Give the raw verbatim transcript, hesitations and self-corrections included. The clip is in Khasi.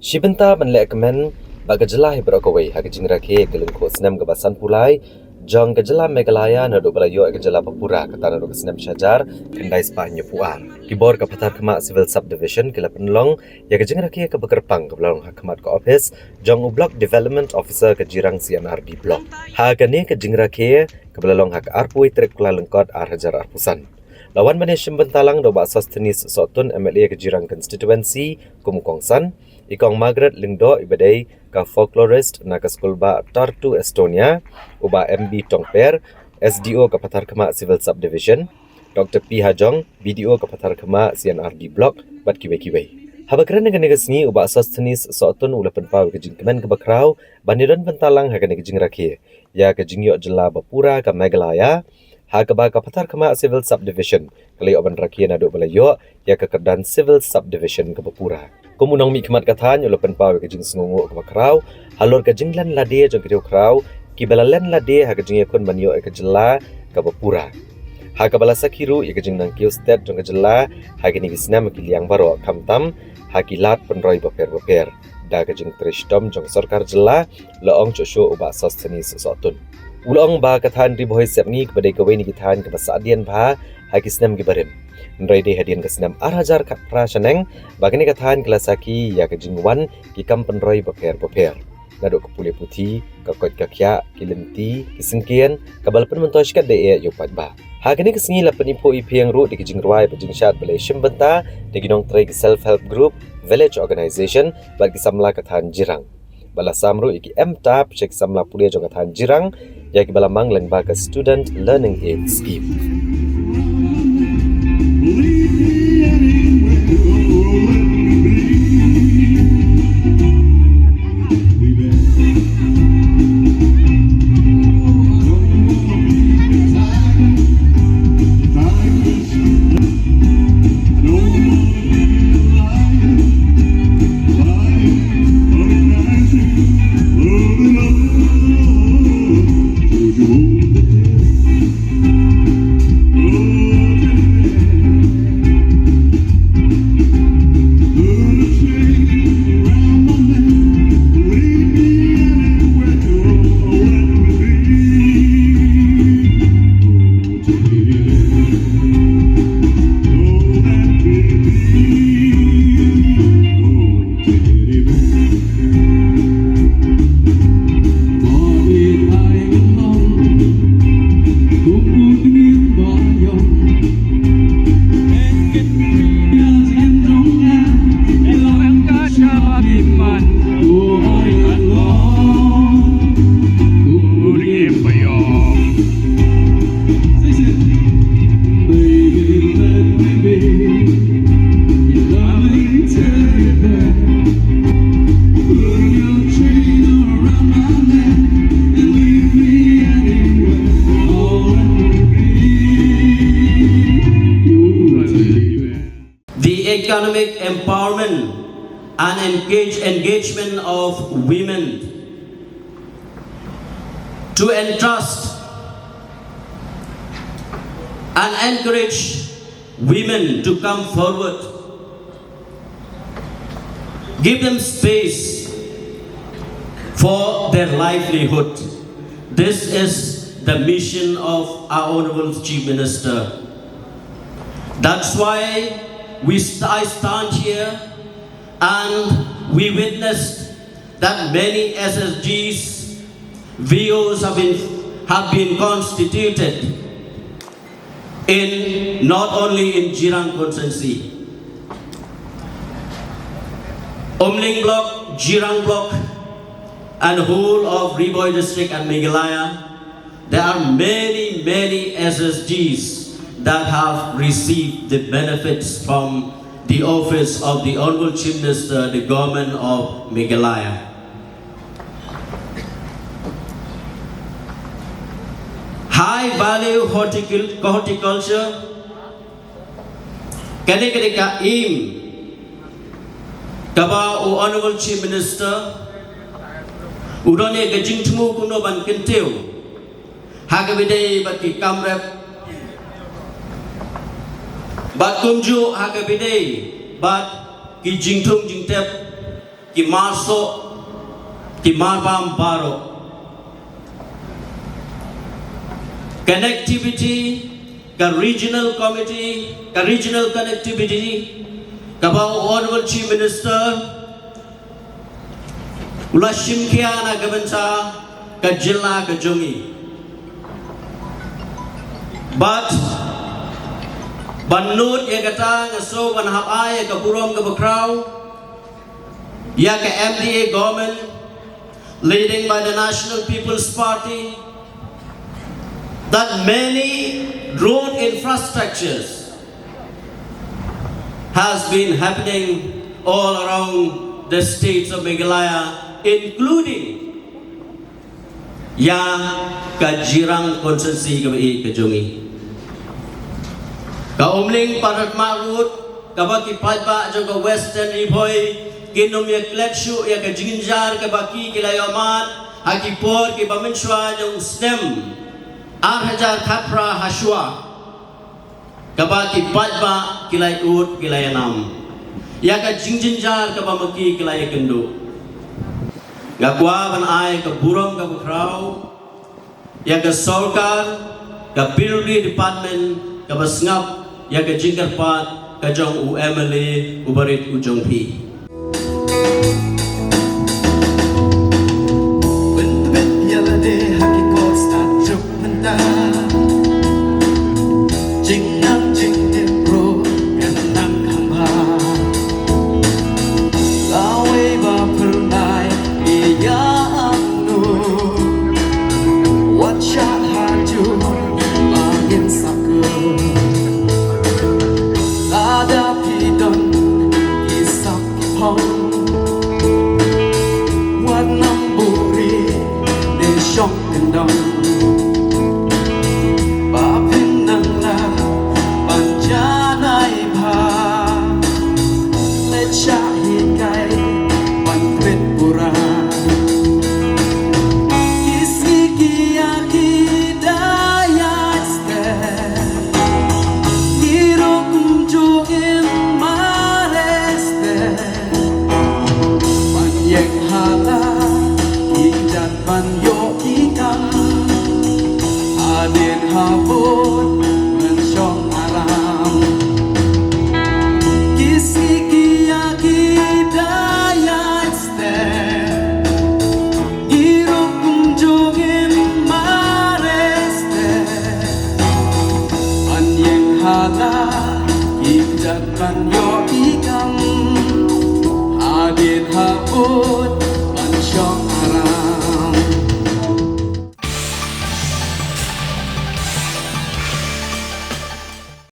Shi bynta ban leh kmen ba ka jylla hi baroh kawei ha ka jingrakhe ka lyngkhuh snem kaba sanphew lai jong ka jylla Meghalaya naduh ba la ïoh ïa ka jylla ba pura, kata naduh ka snem shihajar khyndai spah hynñiewphew ar. Ki bor ka Patharkhmah Civil Subdivision ki la pynlong ïa ka jingrakhe kaba kyrpang kaba la long ha khmat ka ophis jong u Block Development Officer ka Jirang C and R D Block. Ha kane ka jingrakhe kaba la long ha ka arphew tarik Kyllalyngkot ar hajar arphew san, la wan ban ïashim bynta lang da u Bah Sosthenes Sohtun, M L A ka Jirang Constituency, kum u kongsan, i Kong Margaret Lyngdoh iba dei ka folklorist na ka skulbah Tartu, Estonia, u Bah M B Tongper, S D O ka Patharkhmah Civil Subdivision, Doctor P Hajong, B D O ka Patharkhmah C and R D Block, bad kiwei kiwei. Haba kren ha kane ka sngi, u Bah Sosthenes Sohtun u la pynpaw ïa ka jingkmen kaba khraw ban ïadon bynta lang ha kane ka jingrakhe ïa ka jingïoh jylla ba pura ka Meghalaya, ha kaba ka Patharkhmah Civil Subdivision ka la ïoh ban rakhe naduh ba la ïoh ïa ka kyrdan Civil Subdivision kaba pura. Kum u nongmihkhmat ka thaiñ, u la pynpaw ïa ka jingsngewnguh kaba khraw halor ka jinglen lade jong ki riewkhraw kiba la len lade ha ka jingïakhun ban ïoh ïa ka jylla kaba pura, ha kaba la sakhi ruh ïa ka jingnangkiew stet jong ka jylla ha kine ki snem ha ki liang baroh, khamtam ha ki lad pynroi bapher bapher da ka jingtrei shitom jong sorkar jylla, la ong shuh shuh u Bah Sosthenes Sohtun. U la ong ba ka thaiñ Ri Bhoi Sepngi kaba dei kawei na ki thaiñ kaba sahdien bha ha ki snem kiba rim, hynrei dei hadien ka snem ar hajar khatphra shaneng ba kane ka thaiñ ka la sakhi ïa ka jingwan ki kam pynroi bapher bapher, naduh ka pule puthi, ka koit ka khiah, ki lynti, ki syngkien, kaba la pynmyntoi shikatdei ïa u paidbah. Ha kane ka sngi la pyniphuh iphieng ruh da ki jingrwai bad jingshad ba la ïashim bynta da ki nongtrei ki Self Help Group, Village Organization bad ki samla ka thaiñ Jirang. Bad la sam ruh ïa ki M-TAP sha ki samla pule jong ka thaiñ Jirang ïa kiba la mang lyngba ka Student Learning Aid Scheme. The economic empowerment and engage, engagement of women, to entrust and encourage women to come forward, give them space for their livelihood. This is the mission of our Honorable Chief Minister. That's why we st-, I stand here and we witnessed that many S S Gs, V Os have been, have been constituted in, not only in Jirang constituency, Umling block, Jirang block, and whole of Ri Bhoi district and Meghalaya, there are many, many S S Gs that have received the benefits from the office of the Honorable Chief Minister, the government of Meghalaya. High value horticul-, horticulture, kane ka dei ka aim kaba u Honorable Chief Minister u don ïa ka jingthmu kumno ban kyntiew ha kaba ïadei bad ki kam rep, bad kumjuh ha kaba ïadei bad ki jingthung jingtep ki marsoh, ki marbam baroh. Connectivity, ka regional committee, ka regional connectivity, kaba u Honorable Chief Minister u la shim khia na ka bynta ka jylla ka jong ngi. But ban nud ïa kata, nga sngew ban hap ai ïa ka burom kaba khraw ïa ka M D A government, leading by the National People's Party, that many road infrastructures has been happening all around the states of Meghalaya, including ïa ka Jirang constituency kaba ïeit ka jong ngi. Ka Umling Paratma Road, kaba ki paidbah jong ka Western Ri Bhoi kin ym ïa klet shuh ïa ka jingjynjar kaba ki ki la ïoh mad ha ki por kiba mynshuwa jong u snem ar hajar khatphra ha shuwa, kaba ki paidbah ki la ïoh, ki la ïanam ïa ka jingjynjar kaba ma ki ki la ïakynduh. Nga kwah ban ai ka burom kaba khraw ïa ka sorkar, ka P W D department kaba sngap ïa ka jingkyrpad ka jong u M L A uba rit u jong phi. Bit bit ïa lade ha ki por stad juk mynta. Jingnang jingtip ruh kan nang kham bha. Lawei ba phyrnai ïa angnu, wat shah ha jur ba ngin sakur. Lada phi don ki sap ki phong, wat nang buhrieh ne shong kyndong. Ba phin nang lah ban janai bha, leit shah hikai ban klet bura. Ki sngi ki ïa ki da ïaid step, ki ruh kumjuh im mareh step. Ban ïeng ha la ki jait ban ïoh ki kam, hadien habud ban shong aram. Ki sngi ki ïa ki da ïaid step, ki ruh kumjuh im mareh step. Ban ïeng ha la ki jait ban ïoh ki kam, hadien habud